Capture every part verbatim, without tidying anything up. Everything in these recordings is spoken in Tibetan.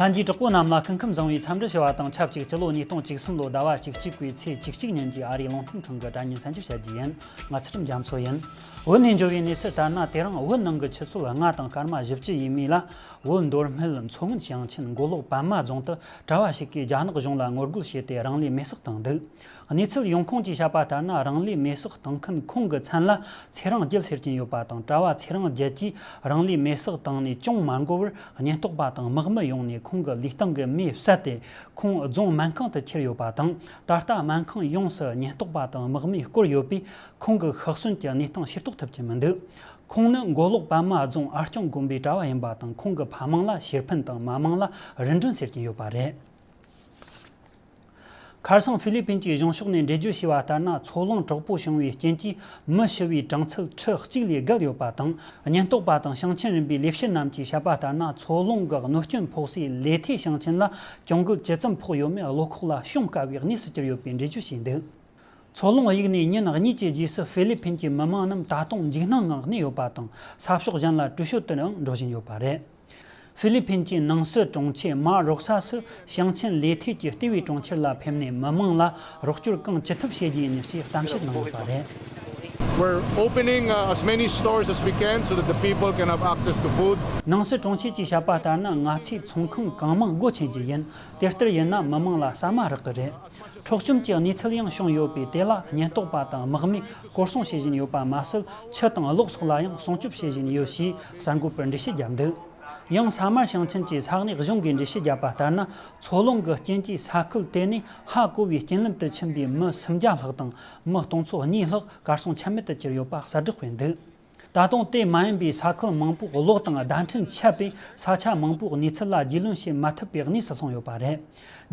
ལྷན་རྒྱས་གྲོགས་པོ་རྣམས་ལ་སྐུ་ཁམས་བཟང་བའི་འཚམས་འདྲི་ཞུ་བ་དང་ཆབས་ཅིག་སྤྱི་ལོ་ཉིས་སྟོང་བཅུ་གསུམ་ལོ་ཟླ་བ་བཅུ་གཅིག་པའི་ཚེས་བཅུ་གཅིག་ཉིན་གྱི་ཨ་རིའི་རླུང་འཕྲིན་ཁང་གི་དྲ་བརྙན་གསར་འགྱུར་བཤད་རྒྱུ་ཡིན། ང་ཚུལ་ཁྲིམས་རྒྱ་མཚོ་ཡིན། བོད་ནས་འབྱོར་བའི་གནས་ཚུལ་ལྟར་ན། དེ་རིང་བོད་ནང་གི་ཆུ་ཚོད་ལྔ་དང་སྐར་མ་བཞི་བཅུ་ཡས་མས་ལ། བོད་མདོ་སྨད་མཚོ་སྔོན་ཞིང་ཆེན་མགོ་ལོག་པདྨ་རྫོང་དུ་གྲྭ་བ་ཞིག་གིས་རྒྱ་ནག་གཞུང་ལ་ངོ་རྒོལ་བྱས་ཏེ་རང་ལུས་མེར་སྲེག་བཏང་འདུག་གནས་ཚུལ་ཡོང་ཁུངས་ཀྱིས་བཤད་པ་ལྟར་ན། རང་ལུས་མེར་སྲེག་བཏང་མཁན་ཁོང་གི་མཚན་ལ་ཚེ་རིང་རྒྱལ་ཟེར་གྱིན་ཡོད་པ་དང་། གྲྭ་བ་ཚེ་རིང་རྒྱལ་གྱིས་རང་ལུས་མེར་སྲེག་བཏང་ནས་ཅུང་མ་འགོར་བར། ཉེན་རྟོག་པ་དང་དམག་མི་ཡོང་ནས་ཁོང་གི་ལུས་སྟེང་གི་མེ་བསད་དེ། ཁོང་རྫོང་སྨན་ཁང་དུ་ཁྱེར་ཡོད་པ་དང་། ད་ལྟ་སྨན་ཁང་ཡོངས་སུ་ཉེན་རྟོག་པ་དང་དམག་མིས་བསྐོར་ཡོད་པས། ཁོང་གི་ཤི་གསོན་གྱི་གནས་སྟངས་ཤེས་རྟོགས་ཐུབ་ཀྱི་མི་འདུག་ཁོང་ནི་མགོ་ལོག་པདྨ་རྫོང་ཨ་སྐྱོང་དགོན་པའི་གྲྭ་བ་ཡིན་པ་དང་། ཁོང་གི་ཕ་མིང་ལ་ཤེར་ཕིན་དང་། མ་མིང་ལ་རིན་སྒྲོན་ཟེར་གྱི་ཡོད་པ་རེད། ཁ་སང་ཧྥི་ལི་ཕིན་གྱི་གཞུང་ཕྱོགས་ནས་འགྲེལ་བརྗོད་བྱས་པ་ལྟར་ན། འཚོ་རླུང་དྲག་པོ་བྱུང་བའི་རྐྱེན་གྱིས་མི་ཤི་བའི་གྲངས་ཚད་ཁྲི་གཅིག་ལས་བརྒལ་ཡོད་པ་དང་། ཉེན་རྟོག་པ་དང་ཞིང་ཆེན་རིམ་པའི་ལས་བྱེད་རྣམས་ཀྱིས་བཤད་པ་ལྟར་ན། འཚོ་རླུང་གི་གནོད་སྐྱོན་ཕོག་སའི་ལེ་ཐེ་ཞིང་ཆེན་ལ་གྱོང་གུན་ཇི་ཙམ་ཕོག་ཡོད་མེད་བློ་ཁོག་ལ་ཤོང་དཀའ་བའི་གནས་སུ་གྱུར་ཡོད་པའི་འགྲེལ་བརྗོད་བྱས་འདུག་འཚོ་རླུང་གཡུགས་ནས་ཉིན་གཉིས་ཀྱི་རྗེས་སུ་ཧྥི་ལི་ཕིན་གྱི་མི་མང་རྣམས་ད་དུང་འཇིགས་སྣང་ངང་གནས་ཡོད་པ་དང་། ས་ཕྱོགས་གཞན་ལ་གྲོས་ཆོད་དུའང་འགྲོ་བཞིན་ཡོད་པ་རེད། ཧྥི་ལི་ཕིན་གྱི་ནང་སྲིད་དྲུང་ཆེ་མཱ་རོག་ས་སི་ཞིང་ཆེན་ལེ་ཐེ་གྱི་ལྟེ་བའི་གྲོང་ཁྱེར་ལ་ཕེབས་ནས། མི་མང་ལ་རོགས་སྐྱོར་གང་ཅི་ཐུབ་བྱེད་རྒྱུ་ཡིན་ཞེས་གཏམ་བཤད་གནང་ཡོད་པ་རེད། We're opening, uh, as many stores as we can so that the people can have access to food. ནང་སྲིད་དྲུང་ཆེ་གྱིས་བཤད་པ་ལྟར་ན། ང་ཚོས་ཚོང་ཁང་གང་མང་སྒོ་ཕྱེ་རྒྱུ་ཡིན། དེ་ལྟར་ཡིན་ན་མི་མང་ལ་ཟ་མ་རག་གི་རེད། འཕྲོག་བཅོམ་གྱི་གནས་ཚུལ་ཡང་བྱུང་ཡོད་པས། དེ་ལ་ཉེན་རྟོག་པ་དང་དམག་མིས་སྐོར་སྲུང་བྱེད་བཞིན་ཡོད་པ་མ་ཟད། ཆུ་དང་གློག་སོགས་ལ་ཡང་སྲུང་སྐྱོབ་བྱེད་བཞིན་ཡོད་ཞེས་གསར་འགོད་པར་འགྲེལ་བཤད་བརྒྱབ་འདུག་ཡང་ས་དམར་ཞིང་ཆེན་གྱི་ས་གནས་གཞུང་གིས་འགྲེལ་བཤད་བརྒྱབ་པ་ལྟར་ན། འཚོ་རླུང་གི་རྐྱེན་གྱིས་ས་ཁུལ་དེ་ནས་ཧ་གོ་བའི་རྐྱེན་ལམ་དུ་ཕྱིན་པའི་མི་སུམ་བརྒྱ་ལྷག་དང་། མི་སྟོང་ཚོ་གཉིས་ལྷག་གར་སོང་ཆ་མེད་དུ་གྱུར་ཡོད་པ་གསལ་བསྒྲགས་སྤེལ་འདུག་ད་དུང་དེ་མ་ཡིན་པའི་ས་ཁུལ་མང་པོ་གློག་དང་བརྡ་འཕྲིན་ཆད་པས། ས་ཆ་མང་པོའི་གནས་ཚུལ་ལ་རྒྱུས་ལོན་བྱེད་མ་ཐུབ་པའི་གནས་སུ་ལྷུང་ཡོད་པ་རེད།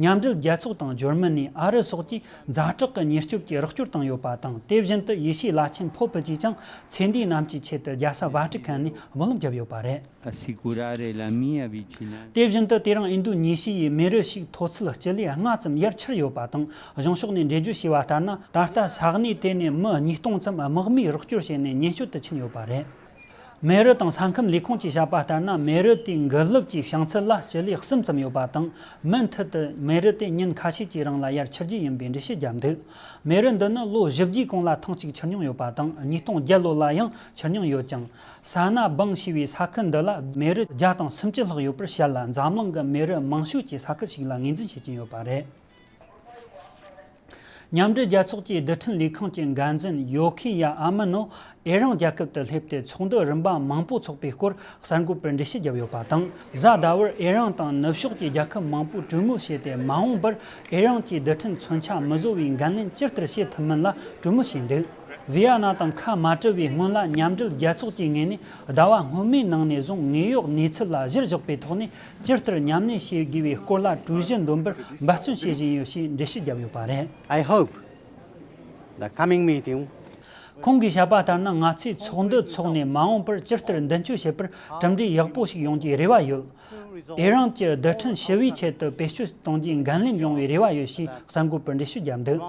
མཉམ་འབྲེལ་རྒྱལ་ཚོགས་དང་འབྱོར་མེད་ནས་ཨ་རི་སོགས་ཀྱིས་ཛ་དྲག་གི་ཉེན་སྐྱོབ་ཀྱི་རོགས་སྐྱོར་བཏང་ཡོད་པ་དང་། དེ་བཞིན་དུ་ཡེ་ཤུའི་བླ་ཆེན་ཕོ་པུ་ཅིས་ཀྱང་ཚེ་འདིའི་གནམ་གྱི་ཆེད་དུ་རྒྱལ་ས་ཝ་ཊི་ཁན་ནས་སྨོན་ལམ་བརྒྱབ་ཡོད་པ་རེད། Assicurare la mia vicinanza. དེ་བཞིན་དུ་དེ་རིང་ཨིན་རྡུ་ཉི་ཤི་ཡི་མེ་རི་ཞིག་མཐོ་ཚད་སྤྱི་ལེ་ལྔ་ཙམ་ཡར་ཆིར་ཡོད་པ་དང་། གཞུང་ཕྱོགས་ནས་འགྲེལ་བརྗོད་བྱས་པ་ལྟར་ན། ད་ལྟ་ས་གནས་དེ་ནས་མི་ཉིས་སྟོང་ཙམ་དམག་མིས་རོགས་སྐྱོར་བྱས་ནས་ཉེན་བཅོལ་དུ་ཕྱིན་ཡོད་པ་རེད། མེ་རི་དང་ས་ཁམས་ལས་ཁུངས་ཀྱིས་བཤད་པ་ལྟར་ན། མེ་རི་དེའི་མགོ་ལོག་གི་བྱང་ཚད་ལ་སྤྱི་ལེ་གསུམ་ཙམ་ཡོད་པ་དང་། མུ་མཐུད་དུ་མེ་རི་དེ་ཉིན་ཁ་ཤས་ཀྱི་རིང་ལ་ཡར་ཆིར་རྒྱུ་ཡིན་པའི་འགྲེལ་བཤད་བརྒྱབ་འདུག་མེ་རི་འདི་ནི་ལོ་བཞི་བརྒྱའི་གོང་ལ་ཐེངས་གཅིག་ཆིར་མྱོང་ཡོད་པ་དང་། ཉིས་སྟོང་བརྒྱད་ལོ་ལ་ཡང་ཆིར་མྱོང་ཡོད་ཅིང་། ས་ན་སྦང་ཞེས་པའི་ས་ཁུལ་འདི་ལ་མེ་རི་བརྒྱ་དང་སུམ་ཅུ་ལྷག་ཡོད་པར་བཤད་ལ། འཛམ་གླིང་གི་མེ་རི་མང་ཤོས་ཀྱི་ས་ཁུལ་ཞིག་ལ་ངོས་འཛིན་བྱེད་ཀྱིན་ཡོད་པ་རེད། མཉམ་འབྲེལ་རྒྱལ་ཚོགས་ཀྱི་རྡུལ་ཕྲན་ལས་ཁང་གི་འགན་འཛིན་ཡོ་ཁི་ཡ་ཨ་མི་ནོ་ཨེ་རན་རྒྱལ་ཁབ་ཏུ་སླེབས་ཏེ། ཚོགས་འདུ་རིམ་པ་མང་པོ་འཚོགས་པའི་སྐོར་གསར་འགོད་པར་འགྲེལ་བཤད་བརྒྱབ་ཡོད་པ་དང་། གཟའ་ཟླ་བར་ཨེ་རན་དང་ནུབ་ཕྱོགས་ཀྱི་རྒྱལ་ཁབ་མང་པོས་གྲོས་མོལ་བྱས་ཏེ། མ་འོངས་པར་ཨེ་རན་གྱི་རྡུལ་ཕྲན་མཚོན་ཆ་མི་བཟོ་བའི་འགན་ལེན་ཇི་ལྟར་བྱེད་ཐུབ་མིན་ལ་གྲོས་མོལ་བྱས་འདུག་ཝི་ཡ་ན་དང་ཁ་མ་བྲལ་བའི་སྔོན་ལ། མཉམ་འབྲེལ་རྒྱལ་ཚོགས་ཀྱི་ངོས་ནས་ཟླ་བ་སྔོན་མའི་ནང་ནས་བཟུང་། དངོས་ཡོད་གནས་ཚུལ་ལ་གཞིར་བཞག་པའི་ཐོག་ནས་ཇི་ལྟར་མཉམ་ལས་བྱེད་དགོས་པའི་སྐོར་ལ་གྲོས་གཞི་འདོན་པར་འབད་བརྩོན་བྱེད་བཞིན་ཡོད་ཞེས་འགྲེལ་བཤད་བརྒྱབ་ཡོད་པ་རེད། I hope the coming meeting. ཁོང་གིས་བཤད་པ་ལྟར་ན། ང་ཚོས་ཚོགས་འདུ་འཚོགས་ནས་མ་འོངས་པར་ཇི་ལྟར་མདུན་སྐྱོད་བྱེད་པར་གྲུབ་འབྲས་ཡག་པོ་ཞིག་ཡོང་རྒྱུའི་རེ་བ་ཡོད། ཨེ་རན་གྱི་རྡུལ་ཕྲན་ཞི་བའི་ཆེད་དུ་བེད་སྤྱོད་གཏོང་རྒྱུའི་འགན་ལེན་ཡོང་བའི་རེ་བ་ཡོད་ཞེས་གསར་འགོད་པར་འགྲེལ་བཤད་བརྒྱབ་འདུག་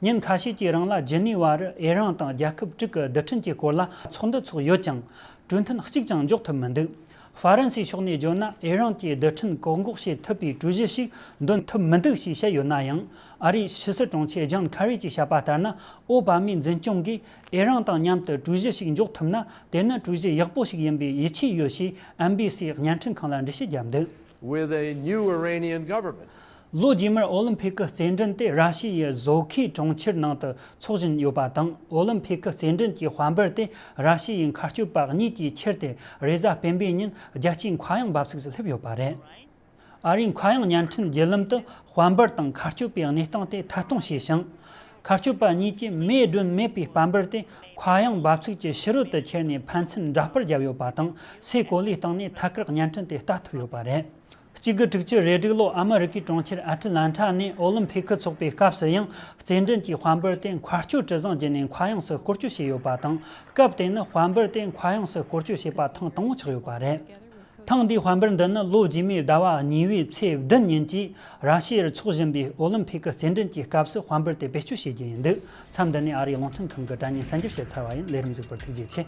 ཉིན་ཁ་ཤས་ཀྱི་རིང་ལ་ཇི་ནི་ཝ་རུ་ཨེ་རན་དང་རྒྱལ་ཁབ་དྲུག་གི་རྡུལ་ཕྲན་གྱི་སྐོར་ལ་ཚོགས་འདུ་འཚོགས་ཡོད་ཀྱང་། གྲོས་མཐུན་གཅིག་ཀྱང་འཇོག་ཐུབ་མི་འདུག་ཧྥ་རན་སིའི་ཕྱོགས་ནས་བརྗོད་ན། ཨེ་རན་གྱི་རྡུལ་ཕྲན་བཀག་འགོག་བྱེད་ཐུབ་པའི་གྲོས་གཞི་ཞིག་འདོན་ཐུབ་མི་འདུག་ཞེས་བཤད་ཡོད་ན་ཡང་། ཨ་རིའི་ཕྱི་སྲིད་དྲུང་ཆེ་ཇོན་ཁ་རི་གྱིས་བཤད་པ་ལྟར་ན། ཨོ་བྷ་མའི་འཛིན་སྐྱོང་གིས་ཨེ་རན་དང་མཉམ་དུ་གྲོས་གཞི་ཞིག་འཇོག་ཐུབ་ན། དེ་ནི་གྲོས་གཞི་ཡག་པོ་ཞིག་ཡིན་པའི་ཡིད་ཆེས་ཡོད་ཞེས་ཨེན་བྷི་སི་བརྙན་འཕྲིན་ཁང་ལ་འགྲེལ་བཤད་བརྒྱབ་འདུག With a new Iranian government. ལོ་རྗེས་མར་ཨོ་ལིམ་ཕིག་གི་རྩེད་འགྲན་དེ་ར་ཤི་ཡའི་ཟོ་ཁའི་གྲོང་ཁྱེར་ནང་དུ་འཚོགས་བཞིན་ཡོད་པ་དང་། ཨོ་ལིམ་ཕིག་གི་རྩེད་འགྲན་གྱི་དཔལ་འབར་དེ་ར་ཤི་ཡའི་མཁའ་སྤྱོད་པ་གཉིས་ཀྱིས་ཁྱེར་ཏེ། རེས་གཟའ་སྤེན་པའི་ཉིན་རྒྱལ་སྤྱིའི་མཁའ་དབྱིངས་འབབ་ཚིགས་སུ་སླེབས་ཡོད་པ་རེད། ཨ་རིའི་མཁའ་དབྱིངས་བརྙན་འཕྲིན་བརྒྱུད་ལམ་དུ་དཔལ་འབར་དང་མཁའ་སྤྱོད་པའི་གནས་སྟངས་དེ་ཐད་གཏོང་བྱས་ཤིང་། མཁའ་སྤྱོད་པ་གཉིས་ཀྱིས་མེ་སྒྲོན་མེད་པའི་དཔལ་འབར་དེ་མཁའ་དབྱིངས་འབབ་ཚིགས་ཀྱི་ཕྱི་རོལ་དུ་ཁྱེར་ནས་ཕན་ཚུན་འདྲ་པར་བརྒྱབ་ཡོད་པ་དང་། སའི་གོ་ལའི་སྟེང་ནས་ཐད་ཀར་བརྙན་འཕྲིན་དེ་ལྟ་ཐུབ་ཡོད་པ་རེད། གཅིག་དགུ་དྲུག་ཅུ་རེ་དྲུག་ལོ། ཨ་མི་རི་ཀའི་གྲོང་ཁྱེར་ཨ་ཏི་ལན་ཊ་ནས་ཨོ་ལིམ་ཕིག་གི་ཚོགས་པའི་སྐབས་སུ་ཡང་། རྩེད་འགྲན་གྱི་དཔལ་འབར་དེ་མཁའ་སྤྱོད་གྲུ་གཟིངས་བརྒྱུད་ནས་མཁའ་དབྱིངས་སུ་སྐོར་སྐྱོད་བྱས་ཡོད་པ་དང་། སྐབས་དེ་ནི་དཔལ་འབར་དེ་མཁའ་དབྱིངས་སུ་སྐོར་སྐྱོད་བྱས་པ་ཐེངས་དང་པོ་ཆགས་ཡོད་པ་རེད། ཐེངས་འདིའི་དཔལ་འབར་འདི་ནི་ལོ་རྗེས་མའི་ཟླ་བ་གཉིས་པའི་ཚེས་བདུན་ཉིན་གྱི་ར་ཤི་ཡར་འཚོགས་བཞིན་པའི་ཨོ་ལིམ་ཕིག་གི་རྩེད་འགྲན་གྱི་སྐབས་སུ་དཔལ་འབར་དེ་བེད་སྤྱོད་བྱེད་རྒྱུ་ཡིན་འདུག་མཚམས་འདི་ནས་ཨ་རིའི་རླུང་འཕྲིན་ཁང་གི་དྲ་བརྙན་གསར་འགྱུར་བཤད་ཚར་བ་ཡིན། ལས་རིམ་གཟིགས་པར་ཐུགས་རྗེ་ཆེ།